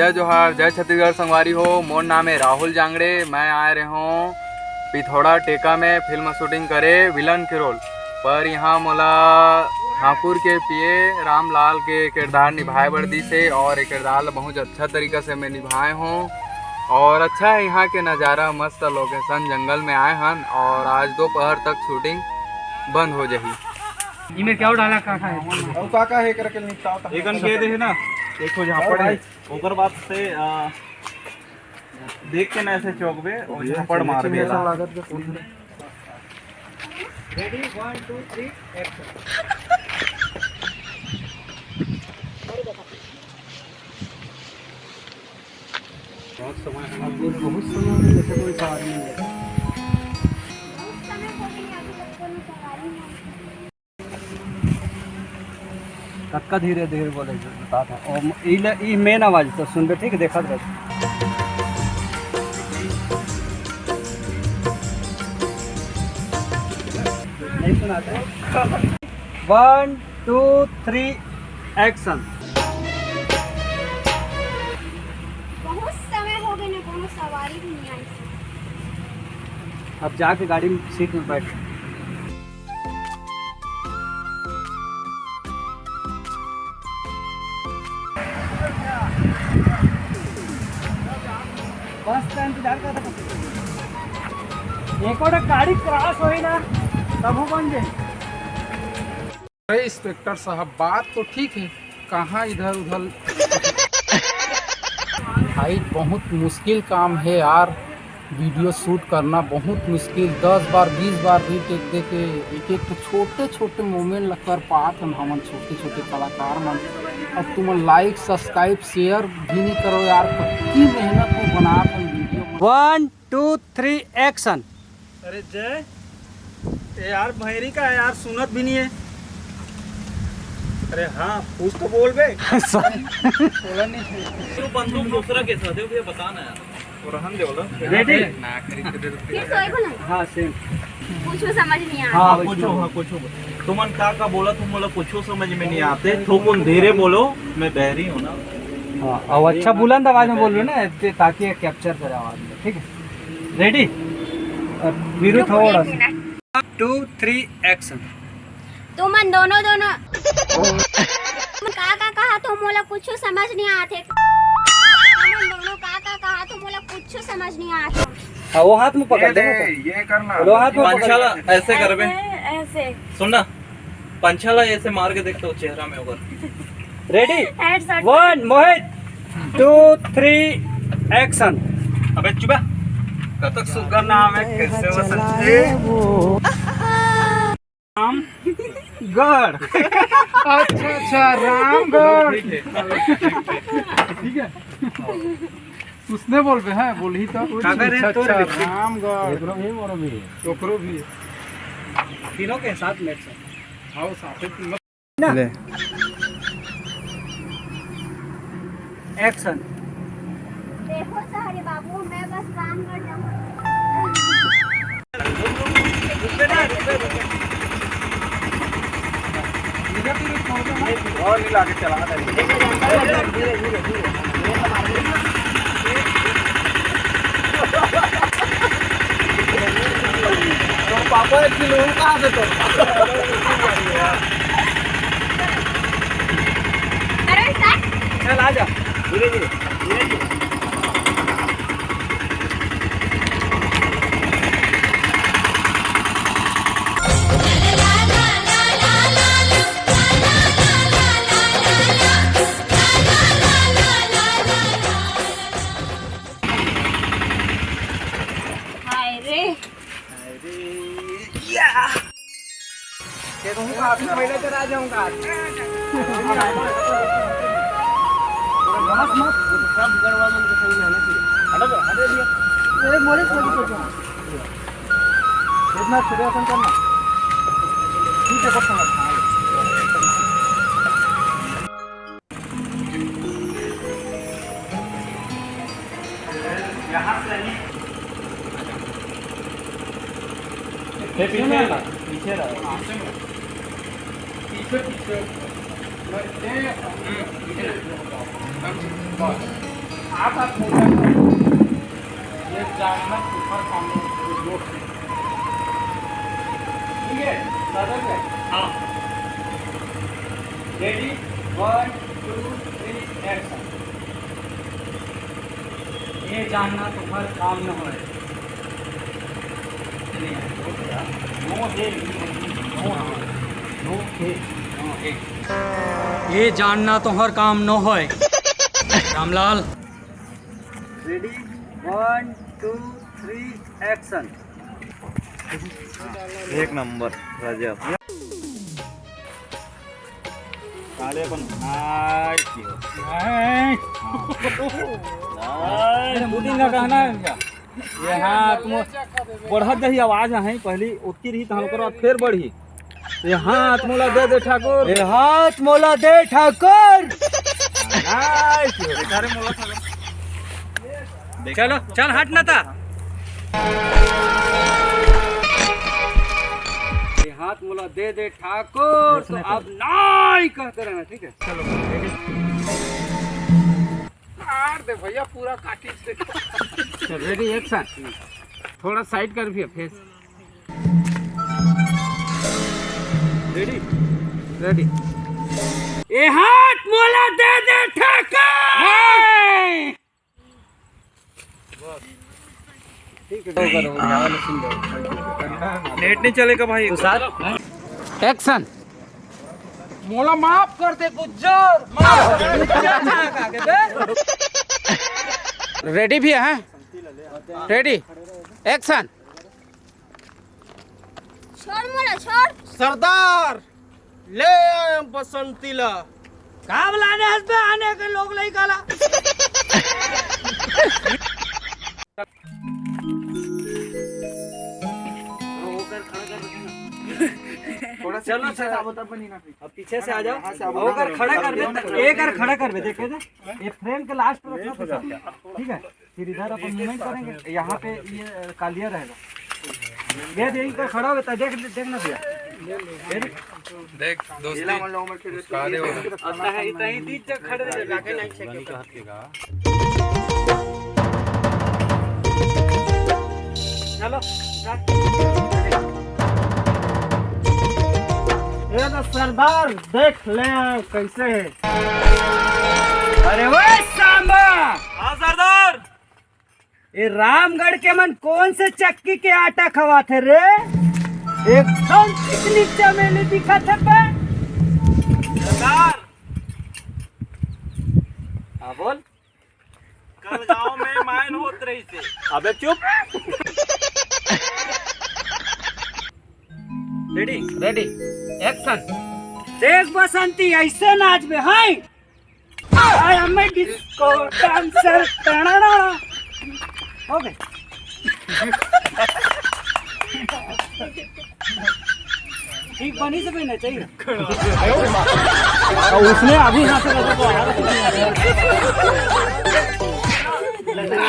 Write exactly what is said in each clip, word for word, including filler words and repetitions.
जय जोहार, जय छत्तीसगढ़ संगवारी हो। मोर नाम है राहुल जांगड़े। मैं आए रहे हूँ पिथौरा टेका में फिल्म शूटिंग करे विलन के रोल। पर यहाँ मोला ठाकुर के पीए रामलाल के किरदार निभाए बर दिस हे और ये किरदार ला बहुत अच्छा तरीका से मैं निभाए हूँ। और अच्छा है यहाँ के नज़ारा, मस्त लोकेशन, जंगल में आए हन और आज दोपहर तक शूटिंग बंद हो जाही। इमे क्या डाला, का का है? अउ का का है, एकर के निपटाव त एकन के दे है ना, देखो जहाँ और पड़े भाई। ओकर बाद से, आ, देख के ना ऐसे चौंकबे, और ये झापड़ मारबे चिमचिम ला। लागत के कौन है? Ready, one, two, three, action। बहुत समय है। अब बहुत समय में जैसे कोई कार नहीं है। बहुत समय हो गया, अभी तक कोनो सवारी नहीं। कतका धीरे धीरे बोले, बता था। और ई ले, ई मेन आवाज तो सुनबे, ठीक है, देखत रह। नहीं सुनाते। One, two, three, action। बहुत समय हो गए ना, कोनो सवारी भी नहीं आई। अब जाके गाड़ी में सीट में बैठ। बस का इंतजार कर रहा था। एक और गाड़ी क्रॉस होई ना, तब हो बन जाए। अरे इंस्पेक्टर साहब, बात तो ठीक है, कहाँ इधर उधर। भाई, बहुत मुश्किल काम है यार, वीडियो शूट करना बहुत मुश्किल। दस बार, बीस बार रीटेक दे के एक एक तो छोटे छोटे मोमेंट ला कर पात हन हमन, छोटे छोटे कलाकार मन। अब तुमन लाइक, सब्सक्राइब, शेयर भी नहीं करो यार, कतकी मेहनत में बनात हन वीडियो मन। One, two, three, action। अरे जय, ए यार, भैरी का यार, सुनत भी नहीं है। अरे हाँ, कुछ तो बोल बे। बोला नहीं। तो बंदूक दूसरा के साथ है, भैया, बता ना यार। वो रहन दे बोला। Ready? फिर से वही बोला। हाँ, सेम। कुछ समझ नहीं आ रहा। हाँ, हाँ, पूछो, हाँ, पूछो। तुमन का का बोला, तुम बोला कुछ समझ में नहीं आते। थोकुन धीरे बोलो, मैं बहरी हूँ ना। हाँ, अब अच्छा बुलंद आवाज में बोल रहे हो ना, ताकि कैप्चर करे आवाज में, ठीक है? Ready? अब वीरू, रुको, थोड़ा एक सा। मिनट। Two, three, action। तुमन दोनों, दोनों। तुम का, का कहा तो मोला कुछ समझ नहीं आते। तुमन दोनों का, का कहा तो मोला कुछ समझ नहीं आते। हाँ, वो हाथ में पकड़ ये दे, दे, ये करना। लो, हाथ में पकड़। पंछा ला ऐसे करबे। ऐसे, ऐसे। सुन ना, पंछा ला ऐसे मार के देख तो चेहरा में होगा। Ready? Headshot। One, मोहित। Two, three, action। अबे चुप है। कतक सुग्घर नाम है, कैसे हो सकते? रामगढ़। अच्छा, अच्छा, रामगढ़। ठीक है। ठीक है। उसने बोलबे, हाँ, बोलही तो। काका रे, अच्छा, तोर अच्छा, रामगढ़। एकरो भी, मोरो भी। ओकरो भी। तीनों के साथ में action। हाँ, साथे तीनों। ना। ले। Action। देखो सारे बाबू, मैं बस रामगढ़ जाऊंगा। और नहीं लाके चला। तो पापा एक किलो कहाँ से तो? अरे start। चल, आ जा। धीरे धीरे, धीरे धीरे। हाय रे। अरे, या। ये तो हूँ, काफी पहले चला जाऊंगा। बस मत। सब गड़बड़ मन के सही में है ना, हटो, हटो भैया। ये मोरे को भी सोचो। इतना सीरियस करना। ठीक है, सब समझ। यहाँ से नहीं। पीछे रहो, पीछे रहो। पीछे, पीछे। हम्म, पीछे। बस। आप आप मोबाइल पर ये जानना तुम्हारे सामने जो दोस्त है। ठीक है, समझ गए? हाँ। Ready, one, two, three, action. ये जानना तुम्हार काम न होय। नो है, नो है, नो है। ये जानना तुम्हार काम न होय। Ramlal. Ready, one, two, three, action. एक नंबर, गजब। साले अपन भाई की हो। भाई। हाँ। अरे, बुकिंग का कहना है इनका। ये हाथ मो-, बढ़त जही आवाज है, पहली ओतकी रही, तहन ओकर बाद फेर बढ़ी। ये हाथ मोला दे दे ठाकुर। ये हाथ मोला दे ठाकुर। नाइस। चलो, चल हट ना ता। ये हाथ मोला दे दे ठाकुर, तो अब नाई कहते रहना, ठीक है? चलो, मार दे भैया, पूरा काटी से। चल, रेडी, एक्शन। थोड़ा साइड कर भैया, फेस। Ready, ready. ए हाथ मोला दे दे ठाकुर। ठीक है, नेट नहीं चलेगा भाई। एक्शन। मोला माफ कर दे गुज्जर, माफ कर दे। रेडी भी है, हाँ? Ready, action. छोड़ मोला, छोड़। सरदार, ले आए बसंती ला। का बुलाने हंस पे आने के लोग लई काला? थोड़ा सा चलो पीछे सर। से, अब तब नहीं ना। अब पीछे से आ जाओ। यहाँ से अब ओकर खड़ा कर दे, एक बार खड़ा कर दे, देखे थे? ये फ्रेम के लास्ट पर रखना था, ठीक है? फिर इधर अपन मूवमेंट करेंगे, यहाँ पे ये कालिया रहेगा। ये देख, इधर खड़ा होता है, देख, देख ना भैया। ये देख। देख दोस्ती, जिला मन लोगों में खेल उसका दे वो। अब कहीं, कहीं बीच जगह खड़े रहे, जाके नहीं छेके। चलो, जा। ये तो सरदार देख ले कैसे है। अरे वो सांबा। हाँ सरदार। ये रामगढ़ के मन कौन से चक्की के आटा खवाथे रे? एकदम चिकनी चमेली दिखत हे बे। सरदार। हाँ बोल। कल गांव में मायन होत रही थे। अबे चुप। Ready, ready, action. देख बसंती, ऐसे नाच में, हाय। I am a disco dancer। टणाणा। हो गए। ठीक बनी से पहनना चाहिए। और उसने अभी यहाँ से लगा तो आया।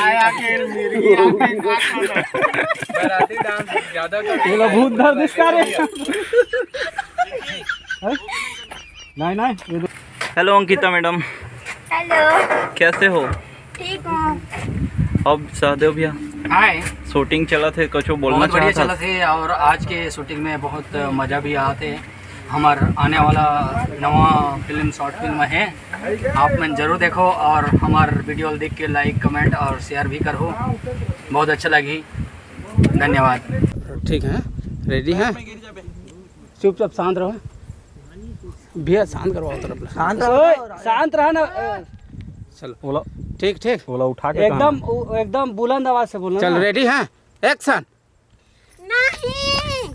आया के मेरी आंखें। बाराती डांस ज्यादा कर। ये लो भूत दर्द इसका रे। हैं? नहीं, नहीं, ये दे। Hello Ankita madam. हेलो। कैसे हो? ठीक हूँ। अब सहदेव भैया। हाय। शूटिंग चलत हे, कुछ बोलना बहुत बढ़िया चाहत हस? चलत हे और आज के शूटिंग में बहुत मजा भी आत हे। हमार आने वाला नवा फिल्म, शॉर्ट फिल्म है, आप मन जरूर देखो और हमार वीडियो देख के लाइक, कमेंट और शेयर भी करो, बहुत अच्छा लगी। धन्यवाद। ठीक है, रेडी है। चुपचाप शांत रहो भैया, शांत करवाओ तरफ ले। शांत रहो। ओए, शांत रहा ना। चलो। ओला, ठीक, ठीक। ओला उठा के एकदम, कहाँ? उ-, एकदम बुलंद आवाज से बोलना चल, ना। रेडी है, एक्शन। नहीं।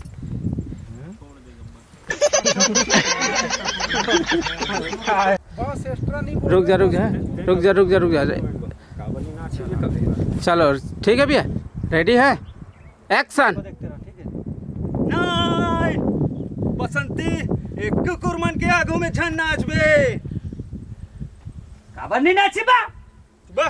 बस एक्स्ट्रा नहीं बोल रुक जा, रहे। रुक जा, रुक जा, रुक जा, रुक जा। चलो, ठीक है भैया, रेडी है, एक्शन। नहीं, बसंती, एक कुकुर मन के आगू में झन नाचबे। काबर नहीं नाची बा? बा।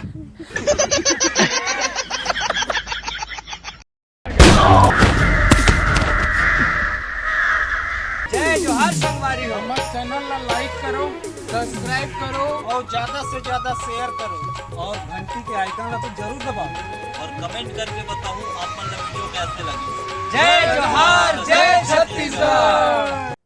जय जोहार संगवारी हो। हमर चैनल ला लाइक करो, सब्सक्राइब करो और ज्यादा से ज्यादा शेयर करो। और घंटी के आइकन ला तो जरूर दबाओ। और कमेंट करके बताओ आप मन ला वीडियो कैसे लगी। जय जोहार, जय छत्तीसगढ़।